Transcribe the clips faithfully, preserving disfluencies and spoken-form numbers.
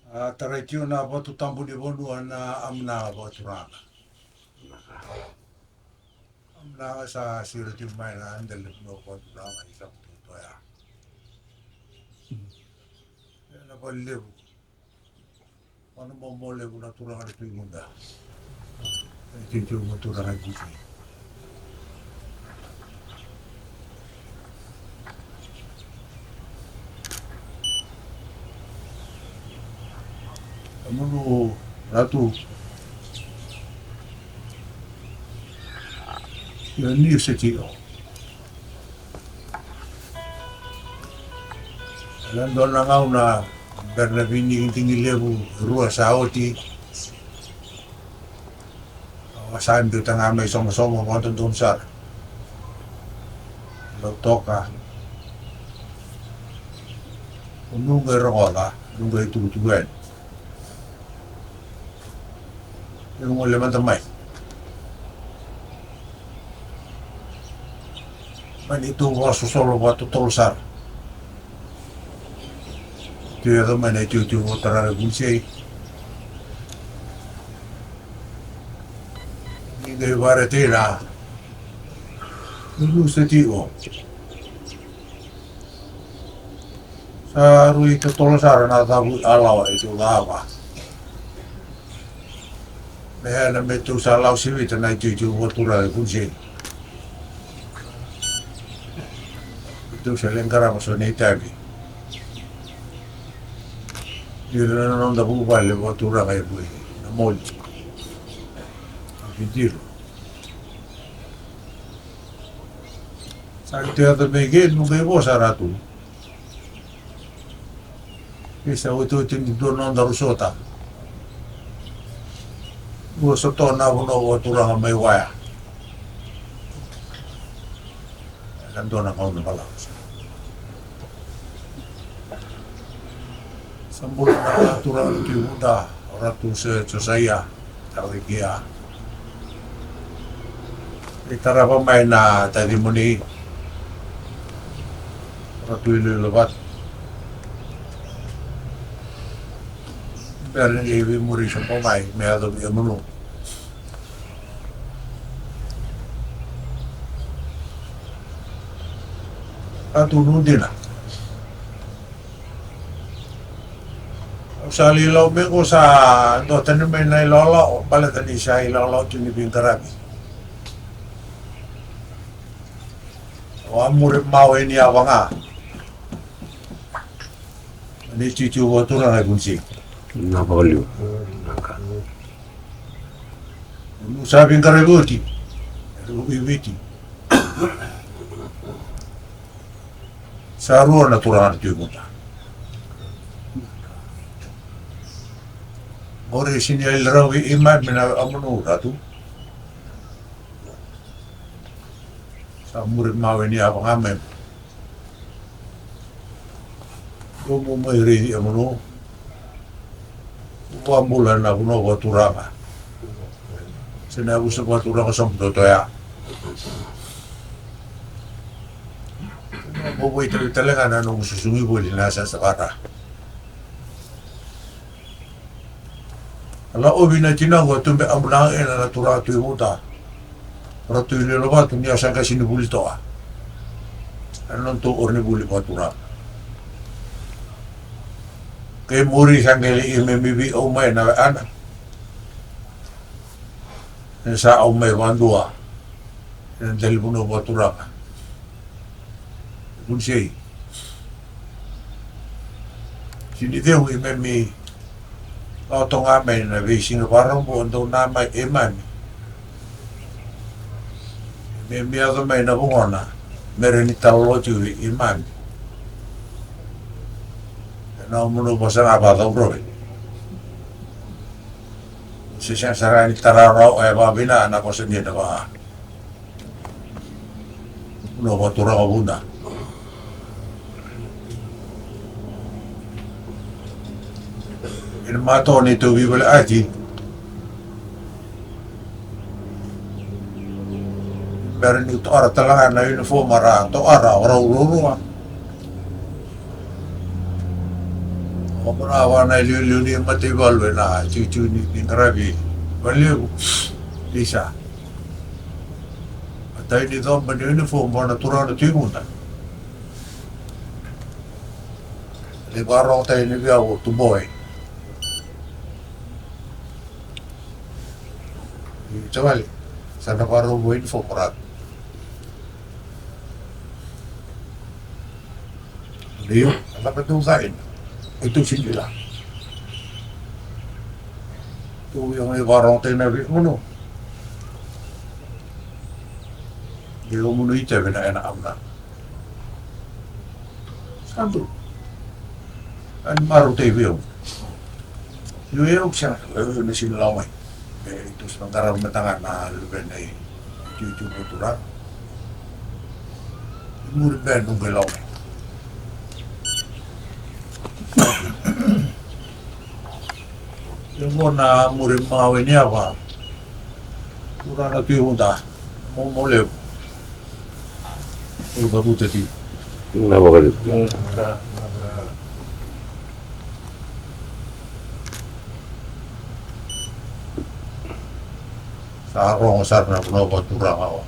A tarai tiko na vatu tabu ni vanua na amunaga vakaturaga. Amunaga sa siro tiko mai na dela ni vanua vakaturaga i Savutotoya. Ena valelevu. Mana momo levu na turaga na Tui Vuda. E tiko tiko na turaga i Kusi. Amunu ratu. Ia ni se tiko. Ena dua na gauna bera na veidigidigi levu e rua sa oti. Au sa biuta ga mai sogosogo vakadodonu sara. Lautoka. Au nuqu e rogoca, nuqu e tukutuku yani. Ia gole mada mai. Mani tou vakasosolo vakatotolo sara. Tou yaco mai na itutu vakaturaga e Vunisei. Ni qai varetei na. Ni lusa tiko. Sa rui totolo sara na cavu alawa e tou cava. Me na me tou sa lau sivita na itutu vakaturaga e Vunisei. Tou sa le qarava so na itavi. Ira na noda vuvale vakaturaga e Vui na moli. Vidiro. Sa tou yaco mai ke, nuqu e vosa ratu. Isa otioti ni dua noda rusota. Dua sotona vanua vakaturaga mai waya. Ena dua na gauna valavu. Sa bula na turaga na Tui Vuda, o Ratu se Josaia. Taravikia. Ni tarava mai na tacimuni. Ratu Iloilovatu. Bera ni qai veimuri sobu mai me yacovi emunu. Ratu Nudina. Au sa lilau me qo sa dua tani mai na ilawalawa, baleta ni sa ilawalawa tu ni veiqaravi. Au a muri mawe ni yava ga. Ni titi ua turaga e Vunisei. Na vakaliu. Naka. Au sa veiqaravi oti. Au i Viti. Sa rua na turaga na Tui Vuda. Qori sini yali rau i imami na amunu ratu. Sa muri mawe ni yava ga mai. Dou mo mai raici emunu. Vakabula na vanua vakaturaga. Se na yavusa vakaturaga sobu totoya. Mo vakaitavi tale ga na noqu susugi voli na sasavara. A laovi na tinaqu a tube abunaga ena na turaga Tui Vuda. Ratu Iloilovatu ni a sa qai sini vuli toa. A na nodatou ori ni vuli vakaturaga. Kei muri sa qai lei me mi vei au mai na ana. Ena sa au mai vakadua. Ena dalivanua vakaturaga. Vunisei. Sini cegu i memi. Oto ga mai na veisiga vakarau dou na mai e mami. Memi yaco mai na vugona. Mere ni talalotivi i mami. Ena omunu vosa ga vakacaurovi. Se sega sara ni tara rau e vakavina na vosa ni na vaka. Nova turaga vuna. Ena mato ni tou vivale ati. Bera ni toara talaga na uniform ra toara o rau rurua. Mona vana e liuliu ni mataivalu ena tiutiu ni qaravi valevu. Isa. A tai ni coba ni uniform vana turaga na tui vuda. Ni varogo tai ni viavu tu boy. Ni tavali. Sa na varogo vo uniform ratu. Liu, a laka tu caina. E tu sini la. Tu ia mai varogo tai na vi munu. Ia munu i teve na ena amna. Santu. Ani maru tei veu. Io, io, kisa, io, io, na sini lau mai. E, tu sina qaravi mata ga na luve nei. Tiu, tiu, tiu, tiu, ra. Muri ben, nunga lau mai. Ia mo na muri mawe ni ava. Turaga na tui vuda. Momo levu. Oi vakuta ti. Na vakalevu. Sa rogo sara na vanua vakaturaga o.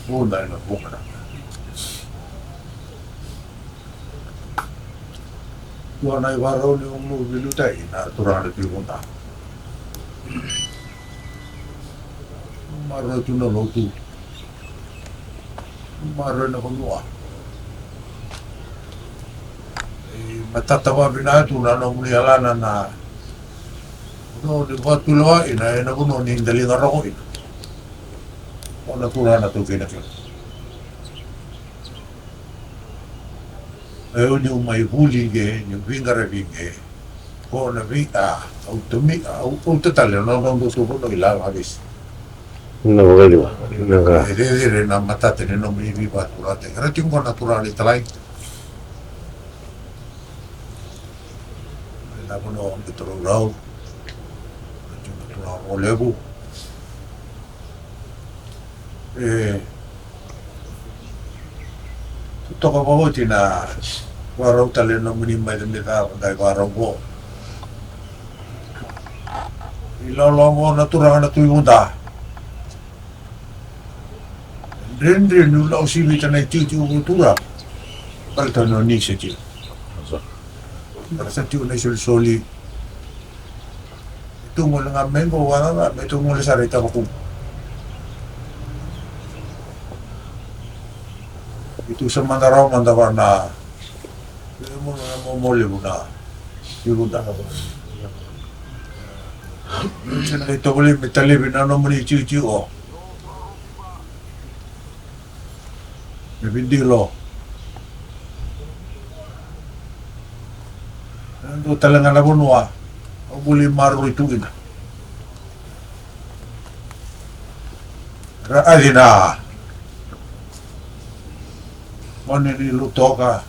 Vuda ena vuka na. Dua na ivarau ni umu vilutai na turaga na tui vuda. Maroroi tu na lotu. Maroroi na vanua. E matata vavina tu na nomuni yalana na vanua ni vakatulewa ina ena vanua ni daliga roko ina. O na turaga na tau kei na kena. E, o niu mai vuli ge, niu viqaravi ge. Ko na vi a, au tami, au, au tatale, na nodratou vanua i la vavesi. Na vakaliwa, na ka. E cecere na matata ni nomuni vivatu rate. Era tiko na turaga ni talai. Na vanua o Beto Raurau. Na tiko na turaga o Levu. E totoka vakaoti na varau tale na nomuni maicamicava dai varau vo. I lawalawa qo na turaga na tui vuda. Dredre niu lau sivita na itiutiu vo turaga. Baleta na nisa tiu. Baleta tiu na isolisoli. Me tu gole ga mai qo vakacaca, me tu gole sara i Tavakumu. Me tu sa mada rawa mada vana. Me momo levu na ivuda. Sa na kai tovolei me talevi na nomuni itiutiu o. Me vidilo. E dua tale ga na vanua au vuli maroroi tu kina. Ra a cina. Gone ni Lautoka.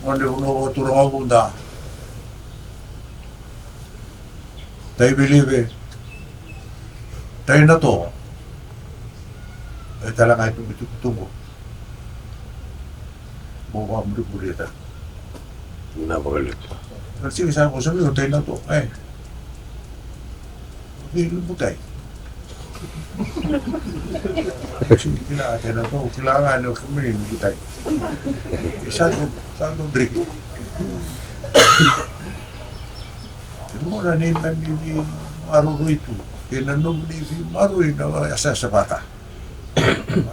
Gone vanua vakaturaga o Vuda. Tai Vilive. Tai Nato. E tale ga e tubutubu. Mo vakamurimuria tale. Na vakalevu. Na tiki sa vosa vei o Tai Nato. E. Vei Lubutai. Kila a Tai Nato, kila ga ni o kemuni Lubutai. Sa dro, sa dro driki. Mona ni na ni ni maroroi tu. Kei na nomuni ni maroroi na yasayasa vata.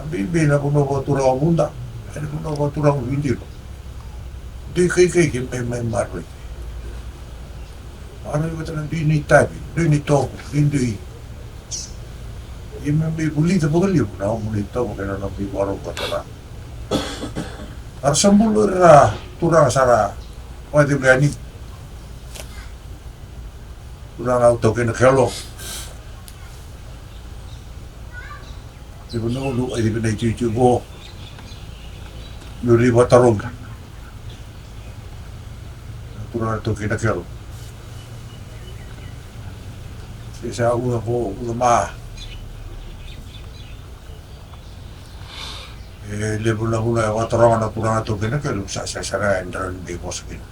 Bibi na vanua vakaturaga o Vuda, e na vanua vakaturaga o Vidilo. Dui kaikai ke mai mai maroroi. Maroroi vata na dui ni tavi, dui ni tovo, dui dui. Ia me mai vulica vakalevu na nomuni tovo kei na nomuni varau vakaturaga. Era sa bulu ira turaga sara vakacegu yani. Turaga au tau kei na kelo. Ni vanua au ai vina ituitu vo. Niu lai vakataroga. Turaga tau kei na kelo. Se sa uca vo, uca ma. E levu na vuna e vakataroga na turaga tau kei na kelo, sa sa sara e drau ni dei vosa kina.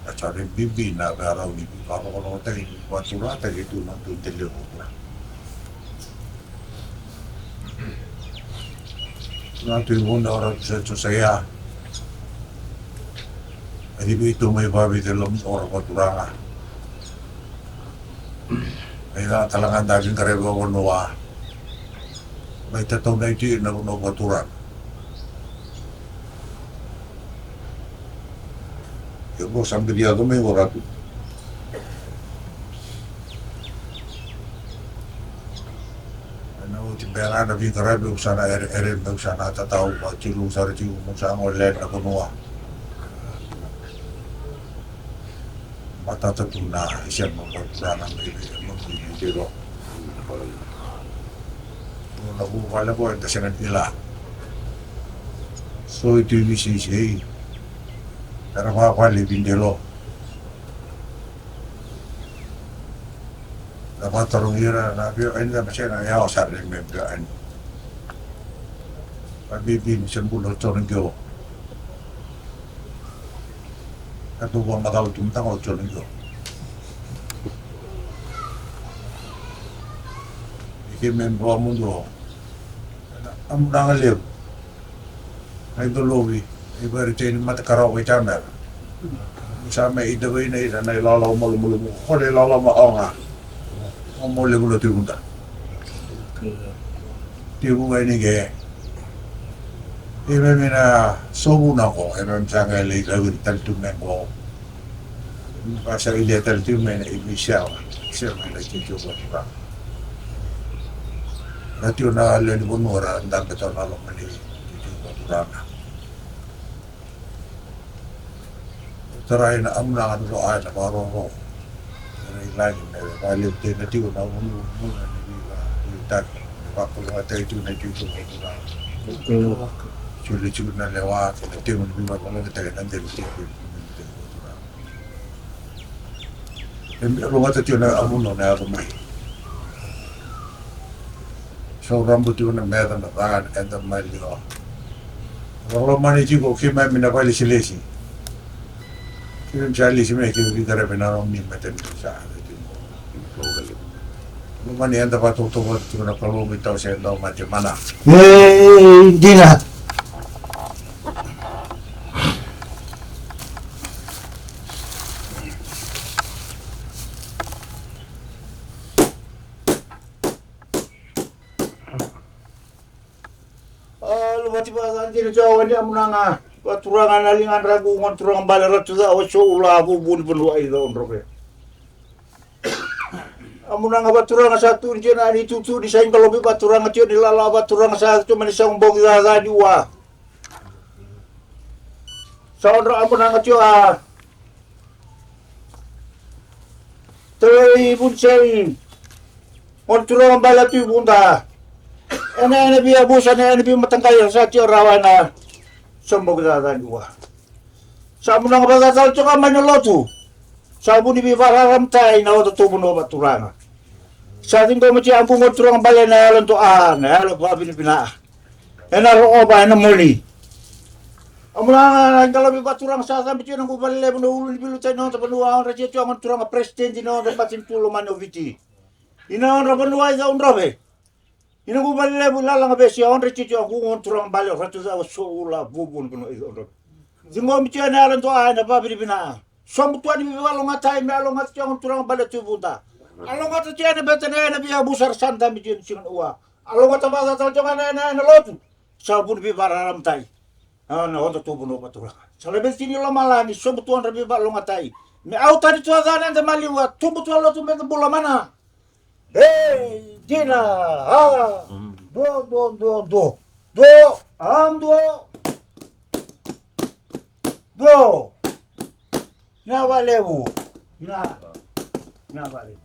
Na sa rairai bibi na veirau ni veivakarokorokotaki ni vakaturagataki tu na tu deliu. Na tu i vuna ora tu sa tu sa ia. A di vei tu mai vavei te lomi ora vakaturaga. Ai na talaga da vingarai vavanua. Mai tatau na itu na vanua vakaturaga. Ia vou sa bili yaco mai vou ratu. Ena oti bera na viqaravi au sa na ereere, au sa na tatau, vatilu sara tiko, au sa gole na vanua. Matata tu na isema vakaturaga mai vei, mai vei tiko. Na vuvale qo eda sega ni kila. So i tu i Viseisei. Era vavale i Videlo. Na vatarogi ira na vio, eda na sega ni yawa sara ni me vio. A bibi ni se bula o Jone Qio. A tu vua macala tu mataga o Jone Qio. I ke me vua mudu o. Amunaga levu. Ai dolovi. Ai variteni mata karawa i tamera. Sa me ida vaina ida na ilala o malumalumu. Kole ilala ma aoga. O mo levu lo tivuda. Tivu ga ini ke. E me mina sovu na ko, e me misa ga ele i raviri tali tu me ko. Vasa ilia tali tu me na i misa ga. Sema ila tiko ko tura. Na tiko na leni vonu ra da beto na lo mani tiko ko tura na. Tarai na amunaga dodonu ena vakarorogo. Era i lagi me vakaliu tena tiko na unu unu na ni veiva liutaki. Me vakulugataki tiko na tiko tiko na turaga. Soli tiko na lewa kei na tiko ni veivakalologataki na delu tiko na tiko na turaga. E me logata tiko na amuno na yaco mai. Sa rabu tiko na meca na ca eda maliwa. Lomani tiko keimami na vailesilesi. Keimami sa lesi mai keimami vica rebe na nomi mate ni sa. Lomani eda vatotova tiko na Kalou me tau se dau mate mana. Ei, dina. A, luvati vakacacani tiko ni amunaga. Vaturaga na ligadra qu gona turaga bale Ratu Ca, o Soula, vuvu ni vanua i Caudrove. Amunaga vaturaga sa tu ni tio na ni tutu ni sa iqalovi vaturaga tio ni lala vaturaga sa tu mani sa bogi cacani ua. Sa odra amunaga tio a Tawai Vunisei. Gona turaga bale tu i Vuda. Ena ena via vusa na ena via mataqai sa tio rawa ena soboki cacani ua. Sa munaga vakacacala tioka mai na lotu. Sa vuni veivakararamatai na oda tou vanua vaturaga. Sa ciqoma tio a qu gona turaga bale na yalo doa na yalo vavinavinaa. Ena roova ena moni. Amunaga na iqalovi vaturaga sa cabe tio na qu valelevu na ulu ni vilutai na oda vanua odra tio tio a gona turaga peresitedi na oda matanitu lomani o Viti. Ina odra vanua i Caudrove. Ina qu valelevu i lalaga vesi a odra tio tio a qu gona turaga bale o Ratu Ca, o Soula, vuvu ni vanua i Caudrove. Ciqomi tio ena yalo doa ena vavinavinaa. Sobu tua ni veivakalogatai me a logata tio a gona turaga bale tu i Vuda. A logata tio ena bete na ena via vusa ra sa dabe tio ni siga na ua. A logata vakacacala tio ga na ena ena lotu. Sa vuni veivakararamatai. A na oda tou vanua vaturaga. Sa laveti ni lomalagi sobu tua na veivakalogamatai. Me au tani tua ca na eda maliwa tubu tua lotu me da bula mana. Ei, dina, a, do, do, do, do, do, a, do, do. Na valevu. Na, na valevu.